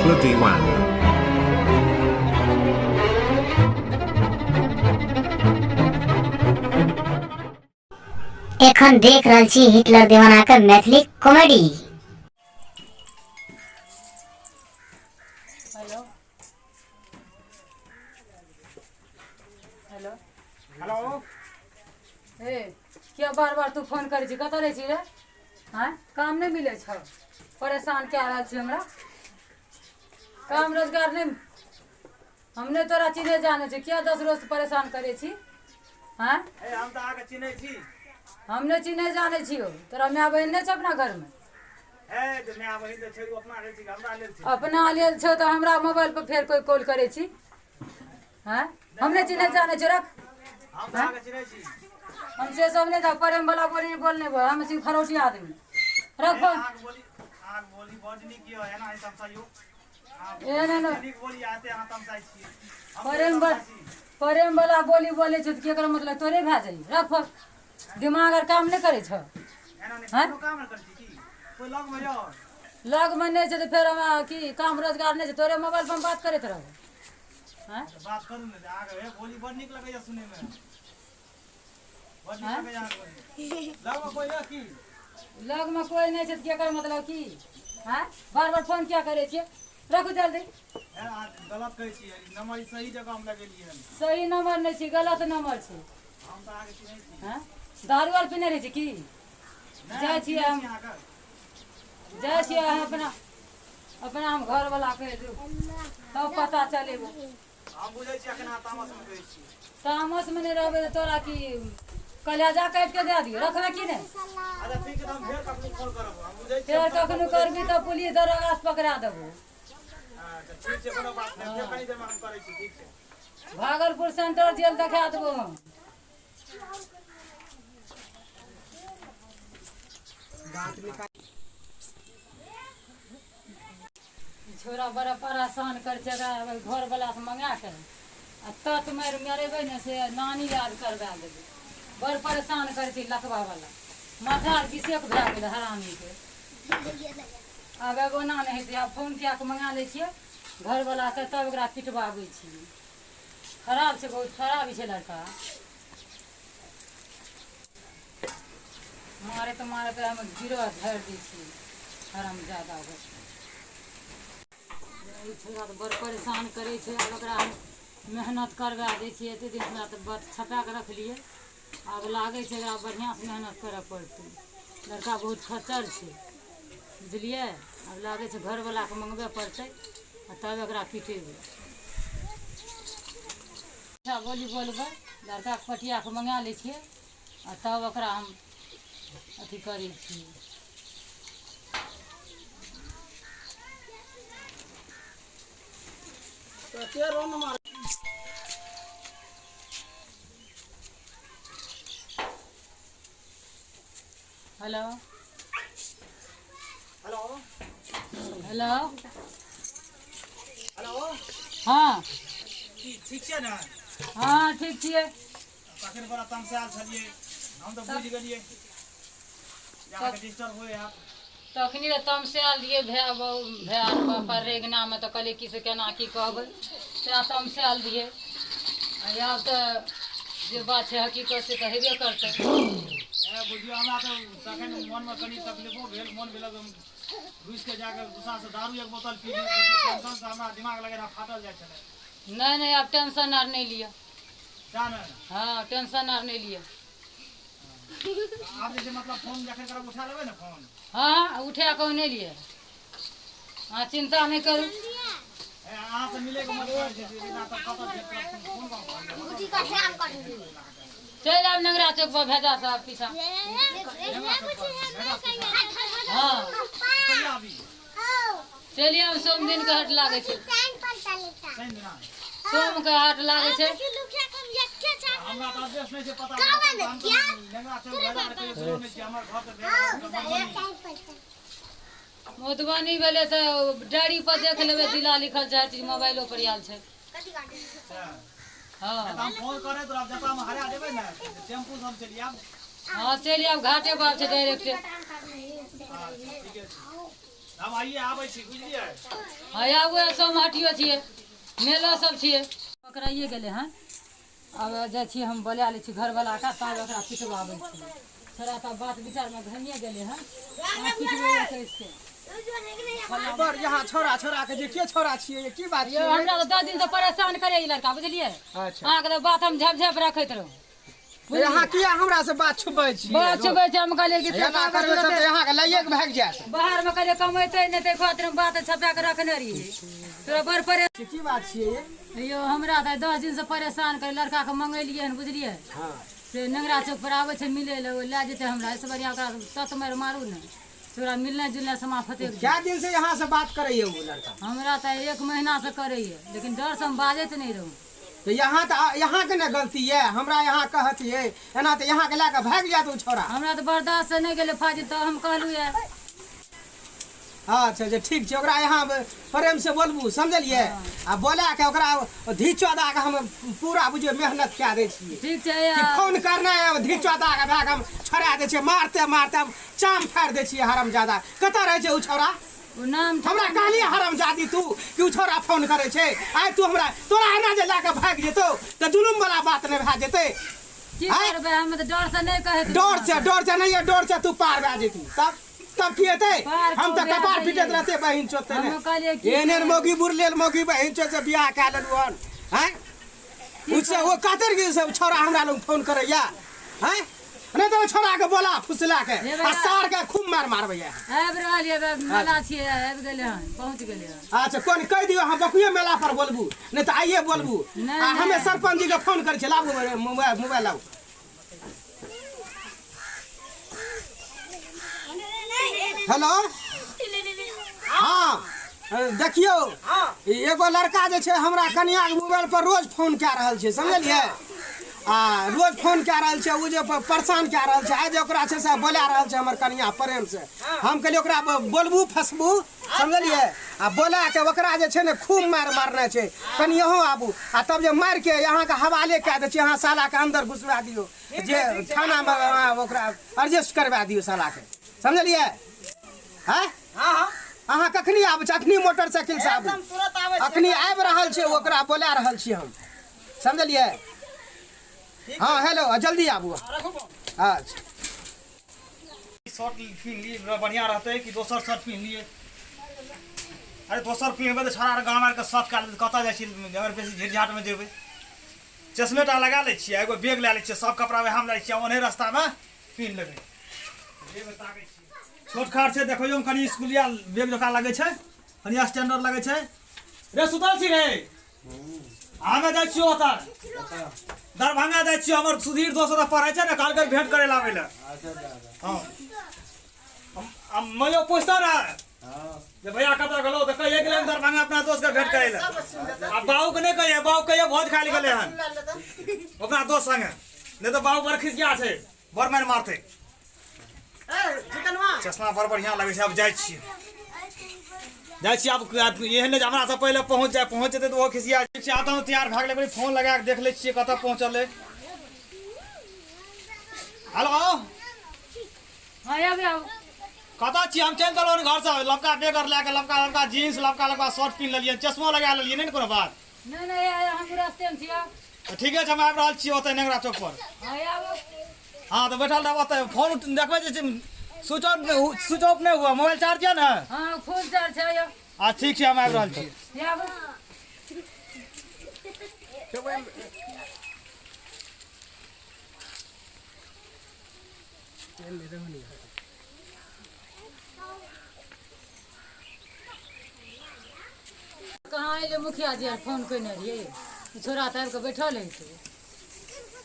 Hitler Diwan. एखन देख रहल छी हिटलर दीवाना के Maithili comedy. Hello hello hello. हे, किया बार बार तू फोन करै छी? कतऽ रहै छी रे? आँय, काम नहि मिलै छौ? परेशान कए रहल छी हमरा। काम रोजगार नहि। हम नहि तोरा चिन्है जानै छी। किया 10 रोज परेशान करै छी? आँय? ए, हम तऽ अहाँके चिन्है छी। हम नहि चिन्है जानै छियौ। तोरा माय बहिन नहि छौ अपना घरमे? हे, जे माय बहिन तऽ छै, ओ अपना लेल छै कि हमरा लेल छै? अपना लेल छौ तऽ हमरा मोबाइल पर फेर कोइ कॉल करै छी? आँय, हम नहि चिन्है जानै छियौ, रख। हम तऽ अहाँके चिन्है छी। हम से सब नहि। प्रेम वाला बोली बोल नहि बोल। हम छी खरौटी आदमी, रख फोन। अहाँके बोली, अहाँके बोली बड्ड नीक यऽ। एना नहि तमसाइयौ। ए, नहि नहि। नीक बोली आते, अहाँ तमसाइ छियै। हम प्रेम तमसाइ छी? प्रेम वाला बोली बोलै छै तऽ केकर मतलब तोरे भए जाइ? रख फोन। दिमाग आर काम नहि करै छौ? एना नहि। आँय? कोनो काम नहि करै छी की? कोइ लगमे यऽ? लगमे नहि छै तऽ फेर हमरा की काम रोजगार नहि छै? तोरे मोबाइल पर हम बात करैत रहबै? आँय? तऽ बात करू ने। अहाँके हे बोली बड्ड नीक लगैए सुनैमे, बड्ड नीक लगैए अहाँके बोली। लगमे कोइ यऽ की? लगमे कोइ नहि छै तऽ केकर मतलब की? आँय, बार बार फोन किया करै छियै? रखू जल्दी। हे, अहाँ गलत कहै छियै। ई नंबर ई सही जगह हम लगेलियै हन। सही नंबर नहि छै, गलत नंबर छै। हम तऽ अहाँके चिन्है छी। आँय, दारू आर पीने रहै छै की? नहि, जाइ हम छियै चिन्है हम। छी अहाँके। जाइ छियै हम अपना अपना हम घरवला कहि दू तब पता चलेबो। हम बुझै छी, अखन अहाँ तामसमे कहै छी। तामसमे नहि रहबै तऽ तोरा की कलेजा काटि कऽ दए दियौ? रखबै की नहि? अच्छा, ठीक छै, तऽ हम फेर कखनो फोन करब। हम बुझै छी। फेर कखनो करबी तऽ पुलिस दरोगासँ पकड़ा देबो। अच्छा, ठीक छै, कोनो बात नहि। फेर कनी देरमे हम करै छी, ठीक छै? भागलपुर सेंट्रल जेल देखा देबो हम। छोरा बड़ा परेशान कर छै। एकरा घरवला से मंगा के आ तत मारि मरेबै ने से नानी याद करवा देबै। बड़ परेशान करै छै लकवा वाला। माथा आर बिसेक भए गेलै हरामीके। आब एगो ओना नहि हेतै। आब फोन कए कऽ मंगा लै छियै घरवलाके, तब एकरा पिटबाबै छियै। खराब छै, बहुत खराब छै लड़का। मारैत मारैत हम गिरह झाड़ि दै छियै हराम जादा। ई छोरा तऽ बड़ परेशान करै छै। आब एकरा हम मेहनत करबा दै छियै। एते दिन हमरा तऽ बड़ छपा कऽ रखलियै। आब लागै छै एकरा बढ़िआँसँ मेहनत करऽ पड़तै। लड़का बहुत खच्चर छै, बुझलियै? आब लागै छै घरवलाके मङ्गबे पड़तै आ तब एकरा पिटेबै। अच्छा, बोली बोलबै। लड़काके पटिया कऽ मङ्गा लै छियै आ तब ओकरा हम अथी करै छियै। हेलो। हेलो। हेलो। हेलो। हँ। की, ठीक छियै ने? हँ, ठीक छियै। तखन बड़ा तमसायल छलियै। हम तऽ बुझि गेलियै जे अहाँके डिस्टर्ब होइ हैत। तखनी तऽ तमसायल रहियै। भाय बहु भाय पर रेगनामे तऽ कहलियै की से केना की कहबै, तैँ तमसायल रहियै। आ आब तऽ जे बात छै हकीकत से तऽ हेबे करतै। ए, बुझियौ, हमरा तऽ तखन मनमे कनि तकलीफो भेल। मन भेल हम घुसिके जाके गुस्सासँ दारू एक बोतल पी ली। टेंशनसँ हमरा दिमाग लगै रहए फाटल जाइ छलै। नहि नहि, आब टेंशन आर नहि लिअ। सएह ने? हँ, टेंशन आर नहि लिअ। आब जे छै मतलब फोन जखन करब उठा लेबै ने फोन? हँ, उठा कऽ नहि लिअ। अहाँ चिन्ता नहि करू। ए, अहाँसँ मिलैके मन करै छै। बिना तऽ कतऽ भेट करब? फोन चलि आब नंगरा चौक पर, भेजा साहब पीछा। हँ। कहिया आबी? चलि आब, सोम दिन के हाट लागै छै। शनि दिना? सोम के हाट लागै छै। हमरा तऽ एड्रेस नहि छै पता। हम तऽ नेंगरा चौक बाजार कहियो गेलो नहि छी। हमर घर तऽ भेल मधुबनी। मधुबनी भेलै तऽ डायरी पर देख लेबै, जिला लिखल छै, हर चीज मोबाइलो पर आयल छै। सएह। हँ। तऽ हम फोन करैत रहब। जतऽ हम हरा जेबै ने, टेम्पू से हम चलि आयब। हँ, चलि आयब, घाटे पर छै डायरेक्टे। हँ, ठीके छै। हम आइए आबै छी बुझलियै। हँ आबू, सोमहटियो छियै, मेलो सब छियै। पकड़ाइए गेलै हँ। आब जाइ छियै हम, बोला लै छी घरवलाके, तब ओकरा पिटबाबै छियै। छोड़ा तऽ बात विचारमे घमिए गेलै हँ, पिटबै कैसे? बड़ यहाँ छोरा छोरा के जे के छोरा छियै, की बात यौ? हमरा तऽ 10 दिनसँ परेशान करे ई लड़का, बुझलियै? अच्छा। अहाँके तऽ बात हम झाँप झाँप रखैत रहूँ। यहाँ किया हमरा से बात छुपै छी? बात छुपै छै, हम कहलियै कि एना करबै तब तऽ यहाँके लैये के भागि जायत। बाहरमे कहलियै कमेतै नहि, ताहि खातिर हम बात छपा कऽ रखने रहियै। तोरा बड़ परे की बात छियै? यौ, हमरा तऽ 10 दिनसँ परेशान करे लड़काके मंगेलियै हन, बुझलियै? हँ। से नेंगरा चौक पर आबै छै मिलै लए, ओ लए जेतै हमरा। एहिसँ बढ़िआँ ओकरा तत मारि मारू ने, तोरा मिलनाइ जुलनाइ समाप्त हेतै। कए दिन से यहाँ से बात करैया ओ लड़का? हमरा तऽ 1 महीनासँ करैए, लेकिन डरसँ हम बाजैत नहि रहूँ। तऽ यहाँ तऽ यहाँके ने गलती यऽ, हमरा यहाँ कहतियै एना तऽ यहाँके लए कऽ भागि जायत ओ छोरा। हमरा तऽ बर्दाश्त से नहि गेलै फाजिल, तऽ हम कहलहुँ यऽ। अच्छा अच्छा, ठीक छै। ओकरा यहाँ प्रेम से बोलबू, समझलियै? आ बोला के ओकरा धीचो दऽ के हम पूरा बुझियौ मेहनत कए दै छियै। ठीक छै। कि फोन करना है, धीचो दऽ के भए हम छोड़ा दै छियै, मारते मारते हम चाम फाड़ि दै छियै। हरामजादा कतऽ रहै छै ओ छोरा? ओ नाम हमरा कहलियै हरामजादी तू कि ओ छोरा फोन करै छै। आइ तू हमरा तोरा एना जे लए कऽ भागि जेतौ तऽ जुलुम वाला बात नहि भए जेतै? की करबै, हम तऽ डरसँ नहि कहैत। डर से, डर से नहि, डर से तू पार भए जेती तब तब की हेतै? पार हम तऽ कऽ कपार भए पिटैत जाइए। रहते बहिन चोत। हम कहलियै की एहन एहन मौगी बुरलेल मौगी बहिन चोत से बियाह कए लेलु हन। आँय, उससे ओ कतेक दिन से छौड़ा हमरा लग फोन करैया। आँय, नहि तऽ ओहि छौड़ा के बोला फुसला के हे आ भैया। सार के खूब मार मारबैया। आबि रहल यऽ, मेला छियै, आबि गेलै हन, पहुँच गेलै हन। अच्छा, कोन कहि दियौ, अहाँ बकुए मेला पर बोलबू, नहि तऽ आइए बोलबू। नहि, आ हमे नहि। सरपंच जी के फोन करै छियै। लाबू मोबाइल, मोबाइल लाबू। हेलो, हाँ देखियौ, ई एगो लड़का जे छै हमरा कनियाके मोबाइल पर रोज फोन कए रहल छै, समझलियै? आ रोज फोन कए रहल छै, ओ जे परेशान कए रहल छै। आइ जे ओकरा छै से बोला रहल छै हमर कनिया प्रेम से। हम कहलियै ओकरा बोलबू फसबू, समझलियै? आ बोला के ओकरा जे छै ने खूब मारि मारने छै। कनि अहूँ आबू आ तब जे मारि के अहाँके हवाले कए दै छी। अहाँ सालाके अन्दर घुसवा दियौ, जे थानामे अहाँ ओकरा एडजस्ट करवा दियौ सालाके, समझलियै? हँ। हाँ हाँ। अहाँ कखनी आबै छी? अखनी मोटरसाइकिल से आबू। एकदम तुरंत आबै छी। अखनी आबि रहल छै, ओकरा बोला रहल छी हम, समझलियै? हँ, हेलो, जल्दी आबू। रखू फोन। अच्छा। शर्ट पिन्ह लिए बढ़िआँ रहतै कि दोसर शर्ट पिन्ह लिए? अरे, दोसर पिन्हबै तऽ छोड़ा गाँव आरके शर्ट काट देतै। कतऽ जाइ छी? अगर बेसी झिझाटमे जेबै, चश्मे टा लगा लै छियै, एगो बैग लए लै छियै, सब कपड़ा वएहमे लए लै छियै, ओनहे रस्तामे पिन्ह लेबै। बैग ताकै छियै, छोट खाट छै, देखैयोमे कनि स्कुलिया बैग जकाँ लगै छै, कनि स्टैंडर्ड लगै छै। रे, सुतल छी रे? हमे जाइ छियौ ओतऽ दरभंगा जाइ छियौ। हमर सुधीर दोस्त ओतऽ पढ़ै छै ने, कहलकै भेंट करै लए आबै लए। हँ, मैयो पूछतो रहे जे भैया कतऽ गेलौ, तऽ कहिए गेलै हम दरभंगा अपना दोस्त के भेंट करै लए। आ बाबू के नहि कहिए, बाबू कहिए भोज खाइ लए गेलै हन अपना दोस्त संगे, नहि तऽ बाबू बड़ खिसिया छै, बड़ मारि मारतै। ए चिकनवा, चश्मा बड़ बढ़िआँ लगै छै। आब जाइ छियै, जाइ छियै। आब एहन नहि जे हमरा से पहिले पहुँच जाय, पहुँच जेतै तऽ ओहो खिसिया छै। आब तऽ हम तैयार भए गेलै, फोन लगा कऽ देख लै छियै कतऽ पहुँचलै। हेलो। हँ, आबि आउ। कतऽ छी? हम चलि देलहुँ घरसँ लमका बैग आर लए कऽ, लमका लमका जींस, लमका लमका शर्ट पिन्ह लेलियै, चश्मो लगा लेलियै, नहि ने कोनो बात? नहि नहि, हम रस्तेमे छियै। तऽ ठीके छै, हम आबि रहल छियै ओतऽ नेंगरा चौक पर। हँ, आबू। हँ, तऽ बैठल रहब ओतऽ। फोन देखबै जे स्विच ऑफ, स्विच ऑफ नहि हुआ? मोबाइल चार्ज यऽ ने? हँ, फुल चार्ज छै यौ। आ ठीक छै, हम आबि रहल छी। आबू। कहाँ अयलै मुखिया जी? आर फोन केने रहियै, ई छोरा तऽ आबि कऽ बैठल हेतै।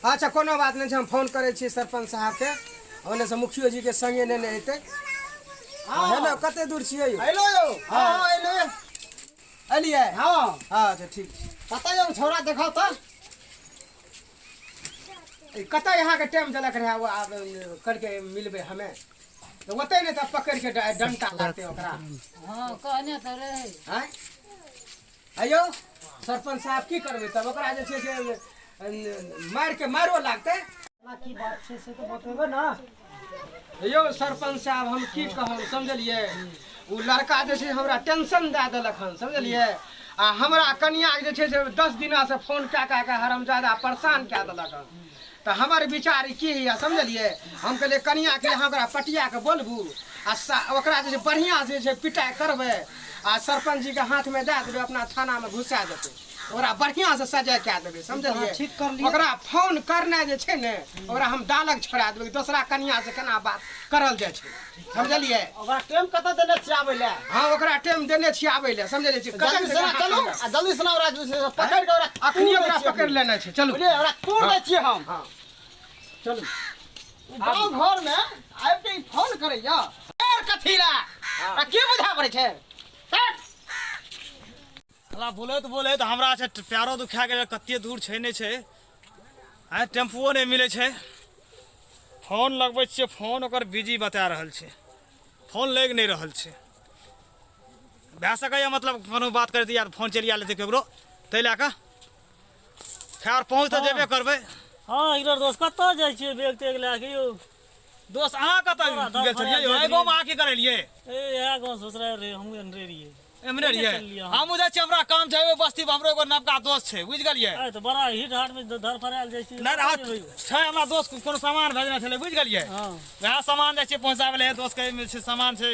अच्छा, कोनो बात नहि छै, हम फोन करै छियै सरपञ्च साहबके, ओन्नेसँ मुखियो जीके संगे नेने अयतै। हेलो, कते दूर छियै यौ? हेलो यौ। हाँ हाँ, एलो। एलियै? हाँ। अच्छा, ठीक छै। कतऽ यौ छौड़ा, देखाउ तऽ। ई कतऽ अहाँके टाइम देलक रहए? ओ आब करके मिलबै हमे तऽ ओतै, नहि तऽ पकड़ि के डंटा लागतै ओकरा। हँ, कहने तऽ रहै। आँय अयौ सरपञ्च साहब, की करबै तब ओकरा? जे छै से मारि के मारो लागतै। की बात छै से तऽ बतेबै ने। यौ सरपञ्च साहब, हम की कहब, समझलियै? ओ लड़का जे छै हमरा टेंशन दए देलक हन समझलियै। आ हमरा कनियाके जे छै से 10 दिनासँ फोन कए कए कऽ हरामजादा परेशान कए देलक हन। तऽ हमर विचार की यऽ समझलियै, हम कहलियै कनियाके अहाँ ओकरा पटिया कऽ बोलबू आ ओकरा जे छै बढ़िआँ जे छै पिटाइ करबै आ सरपञ्च जीके हाथमे दए देबै, अपना थानामे घुसा देतै, ओकरा बढ़िआँसँ सजाय कए देबै समझलियै। ठीक कर लिअ। ओकरा फोन करनाइ जे छै ने ओकरा हम डालक छोड़ा देबै, दोसरा कनियासँ केना बात करल जाइ छै समझलियै। ओकरा टाइम कतऽ देने छियै आबै लए? हँ ओकरा टाइम देने छियै आबै लए समझलियै। जल्दी से चलू आ जल्दी से ओकरा जे छै से पकड़ि कऽ ओकरा अखनी ओकरा पकड़ि लेने छै, चलू बुझलियै, ओकरा तोड़ दै छियै हम। हँ चलू गाँव घरमे आबि कऽ ई फोन करैया फेर कथी लए, आ की बुझा पड़ै छै? साला बोलैत बोलैत हमरा छै पैरो दुखा गेल, कते दूर छै नहि छै, आइ टेम्पुओ नहि मिलै छै। फोन लगबै छियै, फोन ओकर बिजी बता रहल छै, फोन लागि नहि रहल छै। भए सकैए मतलब कोनो बात करैत यार फोन चलि आयल हेतै ककरो, ताहि लए कऽ खैर पहुँच तऽ जेबे करबै। हँ इधर दोस्त कतऽ जाइ छियै बैग तैग लए कऽ यौ? दोस्त अहाँ कतऽ गेल छलियै यौ? एहि गाँवमे अहाँ की करेलियै? ए इएह गाँव ससुराल रहियै, हमहूँ एमहरे रहियै। एमहरे रहियै? हमहूँ जाइ छियै, हमरा काम छै ओहि बस्ती पर, हमरो एगो नवका दोस्त छै बुझि गेलियै। आइ तऽ बड़ा हिट हाट मे धरफड़ायल जाइ छियै। नहि छै हमरा दोस्त कोनो सामान भेजने छलै बुझि गेलियै, वएह सामान जाइ छियै पहुँचाबै लए। दोस्त के छै सामान छै,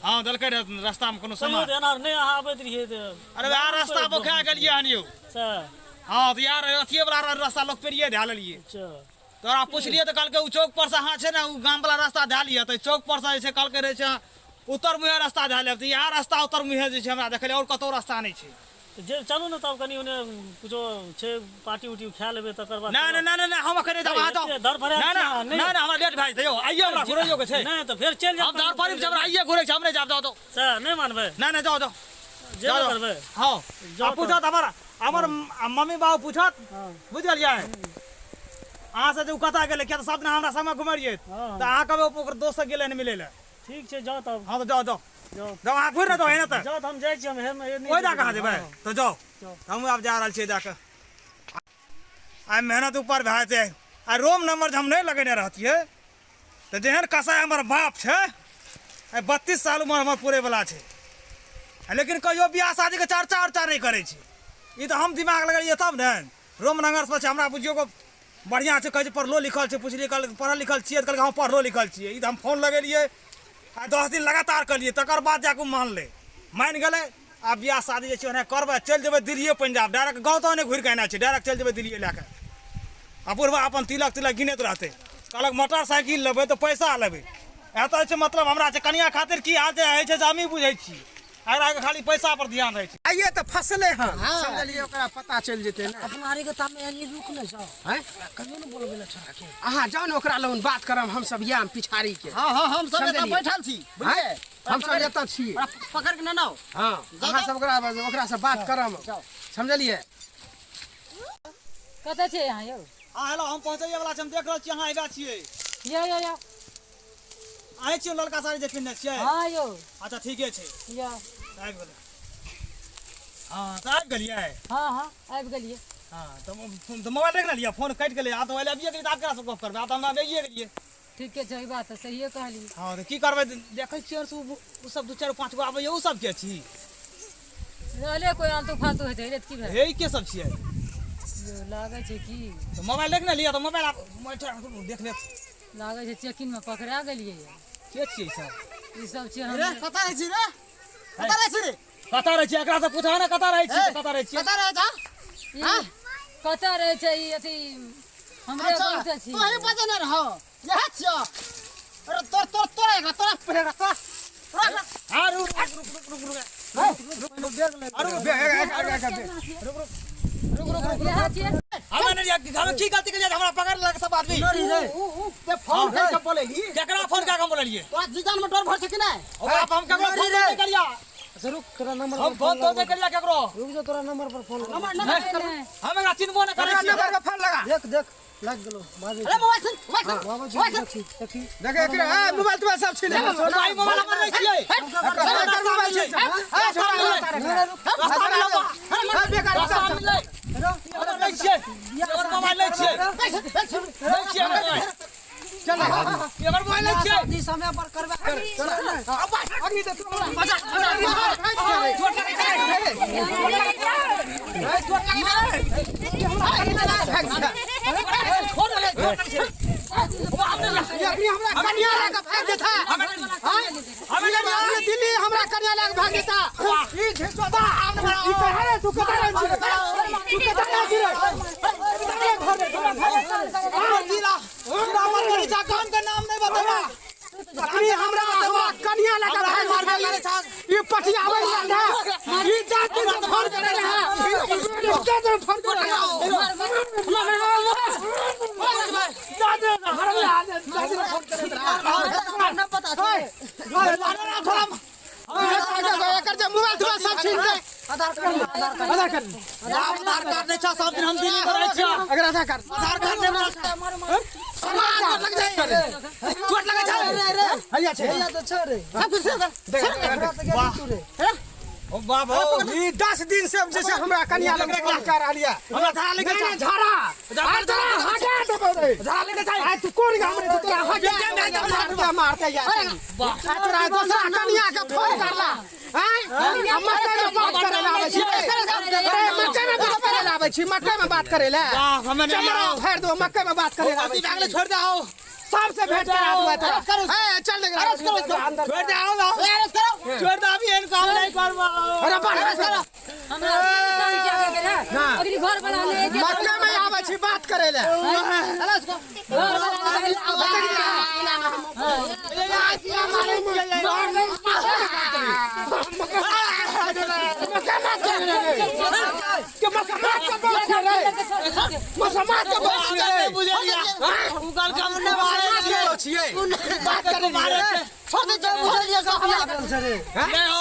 हँ देलकै रहए रस्तामे कोनो सामान। एना नहि अहाँ आबैत रहियै तऽ? अरे वएह रस्ता बोखा गेलियै हन यौ। हँ तऽ यार अथिये वला रस्ता लोक पेरिये धए लेलियै। तोरा पुछलियै तऽ कहलकै ओ चौक पर से अहाँ छै ने ओ गाम वला रास्ता धए लिअ, तऽ चौक पर से जे छै कहलकै रहै छै उत्तर मुँहे रास्ता धए लेब, तऽ इएह रास्ता उत्तर मुँहे जे छै हमरा देखलियै, आओर कतहु रास्ता नहि छै। जे चलू ने तब कनि ओने कुछो छै पार्टी उटी खा लेबै तकर बाद। नहि नहि नहि नहि हम एखन नहि जायब, अहाँ जाउ। धरफड़ायल नहि नहि नहि हमरा लेट भए जेतै यौ, आइये हमरा घुरैयो के छै। नहि तऽ फेर चलि जायब। हम धरफड़ी छै, हमरा आइये घुरै छै, हम नहि जायब, जाउ जाउ। सएह नहि मानबै? नहि नहि जाउ जाउ। जेबे करबै? हँ आ पूछत हमर हमर मम्मी बाबू पूछत बुझि गेलियै अहाँ से जे ओ कतऽ गेलै, किया तऽ सब दिन हमरा संगे घुमै रहियै, तऽ अहाँ कहबै ओकर दोस्त सब गेलै हन मिलै लए। ठीक छै जाउ तब। हँ तऽ जाउ जाउ जाउ, अहाँ घुरि ने जाउ एने तऽ। जाउ तऽ हम जाइ छी, हम ओहि दऽ कहाँ जेबै तऽ जाउ, हमहूँ आब जा रहल छियै जाकऽ। आइ मेहनत ऊपर भए जेतै। आ रोम नंबर जे हम नहि लगेने रहतियै तऽ जेहन कसाइ हमर बाप छै, आइ 32 साल उमर हमर पूरैवला छै, लेकिन कहियो बियाह शादीके चर्चा उर्चा नहि करै छै। ई तऽ हम दिमाग लगेलियै तब ने। रोम नंगर पर छै हमरा बुझियौ बढ़िआँ छै, कहै छै पढ़लो लिखल छै। पुछलियै कहलकै पढ़ल लिखल छियै? तऽ कहलकै हँ पढ़लो लिखल छियै। ई तऽ हम फोन लगेलियै आ 10 दिन लगातार कलियै, तकर बाद जाकऽ ओ मानलै, मानि गेलै। आब बियाह शादी जे छै ओना करबै, चलि जेबै दिल्लिए पंजाब, डायरेक्ट गाँव तऽ नहि घुरि कऽ एनाइ छै, डायरेक्ट चलि जेबै दिल्लिए लए कऽ। आ बुढ़बा अपन तिलक तिलक गिनैत रहतै, कहलक मोटरसाइकिल लेबै तऽ पैसा लेबै। एतऽ छै मतलब हमरा छै कनिया खातिर की हाल छै होइ छै से हमही बुझै छी, एकरा खाली पैसा पर ध्यान रहै छै। आइए तऽ फसलै हन समझलियै, ओकरा पता चलि जेतै ने। अपना आरीके तामे एनी रुक ने जाओ। हैं? कहियो ने बोलबै ले छोड़ा के। अहाँ जाउ ने ओकरा लग बात करब हम सब याम पिछाड़ी के। हाँ हाँ हम सब एतऽ समझलियै? बैठल छी बुझलियै, हम सब एतऽ छी। पकड़ के नेने आउ। हाँ अहाँ सब ओकरा ओकरा से बात करब समझलियै। कतऽ छियै अहाँ यौ? हाँ हेलो, हम पहुँचैए वला छी, हम देख रहल छी अहाँ आबि छियै। यौ यौ यौ अहीं छियै ललका साड़ी जे पिन्हने छियै? हाँ यौ। अच्छा ठीके छै। यौ आबि गेलै। हाँ तऽ आबि गेलियै? हाँ हाँ आबि गेलियै। हाँ तऽ मोबाइल राखि लेलियै, फोन कटि गेलै। आब तऽ मोबाइल आबिये गेलै, तऽ आब केना से गप करबै? आब तऽ हम आबिये गेलियै। ठीके छै, ई बात तऽ सहिए कहलियै। हाँ तऽ की करबै, देखै छियै ओ सब 2 4 5 गो आबैए, ओ सब के छी? रहले कोइ आलतू फालतू हेतै रे, की भेल? हे के सब छियै? यौ लागै छै की तऽ मोबाइल राखि ने लिअ, तऽ मोबाइल आब देख लेब। लागै छै चेकिंग मे पकड़ा गेलियै। के छियै सब? ई सब छियै रे, कतऽ रहै छी रे? कतऽ रहै छी रे? कतऽ रहै छी? एकरा से पूछा ने कतऽ रहै छी, कतऽ रहै छी? कतऽ रहै छा? कतऽ रहै छै ई अथी हमरे गाँव से छी। तोही बजने रहो, इएह छियौ। अरे तोर तोर तोरा एकरा तोरा पहिले एकरा तोरा तोरा। हाँ रुक रुक रुक रुक रुक रुक रुक रुक रुक। इएह छियै। हमरा नहीं हम की गलती केलियै हमरा पकड़ लेलक सब आदमी? ते फोन करि के बोलेली। केकरा फोन कए के हम बोलेलियै? तोरा जीजान में डर भर छै कि नहि? ओकरा हम केकरो फोन नहि केलियै। अच्छा रुक, तोरा नंबर हम फोन तो नहि केलियै केकरो। रुक जो, तोरा नंबर पर फोन लगा। नंबर हम एकरा चिन्हबो नहि करै छियै। नंबर पर फोन लगा। देख देख लग गेलो बाजै। अरे मोबाइल सुन, मोबाइल सुन, मोबाइल सुन। देखी देख एकरे ए मोबाइल तोरा सब छीन लेलक। मोबाइल मोबाइल हमर नहि छियै। एकर मोबाइल छै। ए छोड़ा रास्ता मिलल, ए बेकार रास्ता मिललै। हमर नहि छियै, हमर मोबाइल नहि छियै, नहि छियै हमर मोबाइल। चल एकर मोबाइल नहि छियै। शादी समय पर करबा चल अग्नि दे तू हमरा मजा चोट लगै छै ए चोट लगै छै हमरा छोड़ दे छोड़ दे अग्नि हमरा कन्या लए के भागि जेता। हमें दिल्ली हमरा कन्या लए के भागि जेता। ई झेसोदा ई कहाँ रे? तू कतऽ रहै छी रे? तू कतऽ रहै छी रे? जिला रामर करी जा काम के नाम नहीं बतेबा। अखनी हमरा हमरा कन्या लए के भागि मारबे करे छा। ई पटियाबै रहै, ई जाति से फड़ देने रहै, ई जाति से फड़ देने रहै। जाति से हरमे आ जाति से फड़ देने रहै। न पता छै। थोड़ा एकर जे मोबाइल तोबाइल सब छीन के आधार कार्ड, आधार कार्ड, आधार कार्ड। आधार कार्ड नहीं छा, सब दिन हम दिल्ली में रहै छियै। अगर आधार कार्ड आधार कार्ड नहीं बनल छै। चोट लग जाइ, चोट लगै छै। हैया छै। हैया तऽ छै रे। सब कुछ देख। वाह ओ बाप हो। ई 10 दिन से जैसे हमरा कन्या लग फोन कर रहल ये। हमरा धारा लेके नहीं, नहीं, झाड़ा आ तोरा हटा देबो रे। धारा लेके छै। आ तू कोन गाम रे? तू तोरा हटा मारते यार। आ तोरा दोसरा कन्या के फोन करला हैं आ मकई में बात करे ला आबै छी। अरे मकई में बात करे ला आबै छी, मकई में बात करे ला। वाह हमें नहीं चमड़ा आओ। फाड़ दो, मकई में बात करे ला आबै अति छी। भागले, छोड़ दे आओ। सबसे भेंट करा देबै तोरा। ए चल देख अंदर। छोड़ दे आओ ना, छोड़ दे, अभी एहन काम नहीं करबो। अरे बाहर हमरा परेशान किया करके रे? अगली घर वाला ले जे मक्का में आबै छी बात करे ला। घर वाला ले। बात करे मारे छोड़ दे, बुझलियै सब बियाह भेल छै रे। नहीं हो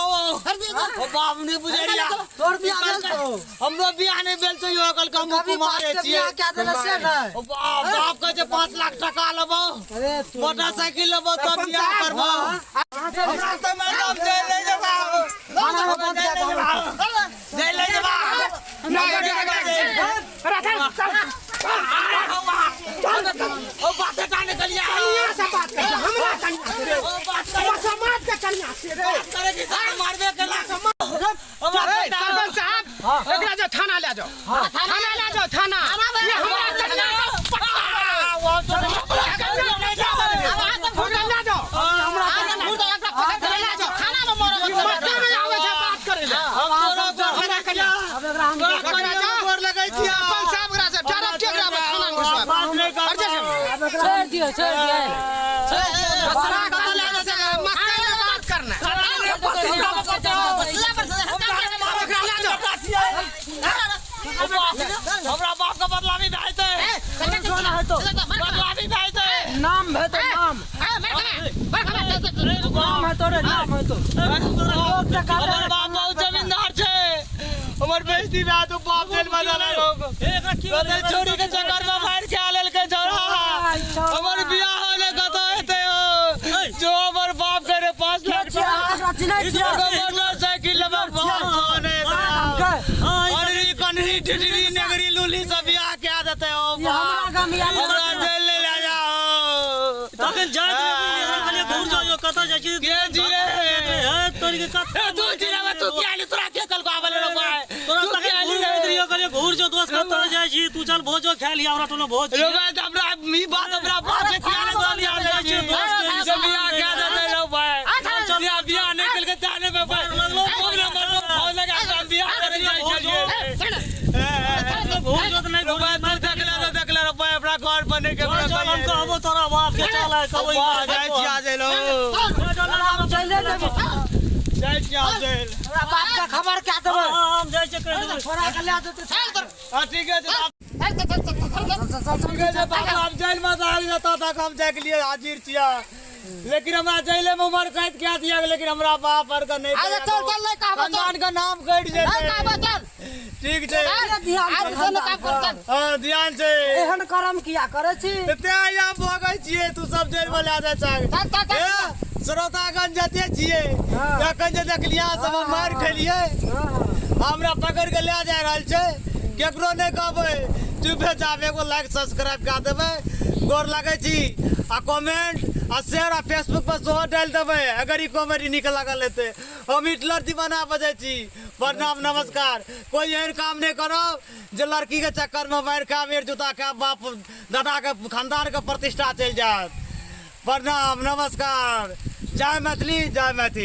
ओ बाप नहीं बुझलिया। तोर बियाह भेल छौ? हमरो बियाह नहीं भेल छै यो, कल हम कभी कुमारे बाप के छियै। बियाह कए देले से नहि? ओ बाप, बाप कहै छै 5 लाख टका लेबो, अरे तू मोटरसाइकिल लेबो तब बियाह करबो। हमरा तऽ मैडम जेल ले जेबा, जेल ले जेबा, जेल ले जेबा। ओ बाते टा निकलिया। से बात कर हमरा कन्या से रे। ओ बात करे समाज के कन्या से रे। करे कि साला मारबे केला। ए, सरपंच साहब, एकरा जो थाना ले जाओ, थाना ले जाओ, थाना। ये हमरा कन्या के ले जाओ, हमरा ले जाओ। ई मक्का में आबै छै बात करे ले। हमरा कन्या अब एकरा हम एकरा जाओ। सरपंच साहब, एकरा से डायरेक्ट एकरा थाना में घुसवा। अब एकरा छोड़ दियो, छोड़ दियो। दूसरा कन्या से मक्का में बात करना। एकरा ले जाओ। हमरा बाप के बदलावी भए जेतै, बदलावी भए जेतै। नाम भेतौ, नाम नाम हेतौ रे, नाम हेतौ। लोग टका दे। हमर बाप बहुत जमींदार छै, हमर बेइज्जती भए तू बाप जेल में डाले लोग। एकरा की कतै छोरी के चक्कर में मार के लेलकै छौड़ा। हमर बियाह होले कतौ हेतै हो जो हमर बाप करे 5 लाख छियै, अहाँ एकरा चिन्है छियै? एगो मोटरसाइकिल लेबै बाप होने। अनरी कनरी टिटरी नेगरी लूली सब बियाह के देतै हो। ई हमरा गाम आयल। हमरा जेल ले ले जाओ। तखन जाइत रहे, कहलियै घूर जाउ यौ, कतऽ जाइ छी? के जी रे? हे तोरी के कतऽ ए, तू जिराबे, तू किया आली? तोरा के कल को आबले रे भाई? तोरा तू तखन किया घूर आली जाइत रे? रहियो, कहलियै घूर जो दोस्त, कतऽ जाइ छी तू? चल भोजो खा लिअ, हमरा टोलो भोज छै। रे भाई, हमरा ई बात हमरा बाप के किया नहीं चल याद जाइ छी से बियाह के देतै रे भाई। बियाह बियाह नहीं केलकै ताने में भाई हम ने मरलो फोन लगा के हम बियाह करे जाइ छलियै। घूर जो तऽ नहि रे घूर। भाई, तू देखले रे, देखले रे भाई, अपना घर पर नहीं के चल चल, हम कहबो तोरा बाप के, चल आइ कहबो। वाह, जाइ छी आ जेल हो। चलि जेबै। जाइ छी आ जेल। हमरा बाप के खबर कए देबै। हम जाइ छियै, कहि देबै। छोड़ा के लए जेतै। हां ठीक है, ठीक है बाबा, हम जेल में दाल जाता तक हम जाय के लिए हाजिर छियै, लेकिन हमरा जेले में उमर कैद कए दिया, लेकिन हमरा बाप पर के नहीं। अच्छा चल चल, नहीं कहबो, चल। खानदान के नाम कटि नहीं जेतै। कहबो, चल। ठीक छै। ध्यान आज से नहीं काम कर, चल। हां, ध्यान छै। एहन करम किया करै छी? ते यहाँ भोगै छियै, तू सब जेल में लए जाइ छै। चल चल चल। ए श्रोतागण जते छियै, एखन जे देखलियै अहाँ सब हम मारि खेलियै, हमरा पकड़ि के लए जा रहल छै। केकरो नहि कहबै, चुपे चाप एगो लाइक सब्सक्राइब कए देबै। गोर लागै छी आ कमेंट आ शेयर आ फेसबुक पर सेहो डालि देबै अगर ई कॉमेडी नीक लागल हेतै। हम हिटलर दीवाना बजै छी। प्रणाम नमस्कार। कोई एहन काम नहि करब जे लड़की के चक्कर में मारि खायब, एक जूता खायब, बाप दादा के खानदान के प्रतिष्ठा चलि जायत। प्रणाम नमस्कार। जय मैथिली जय मैथिली।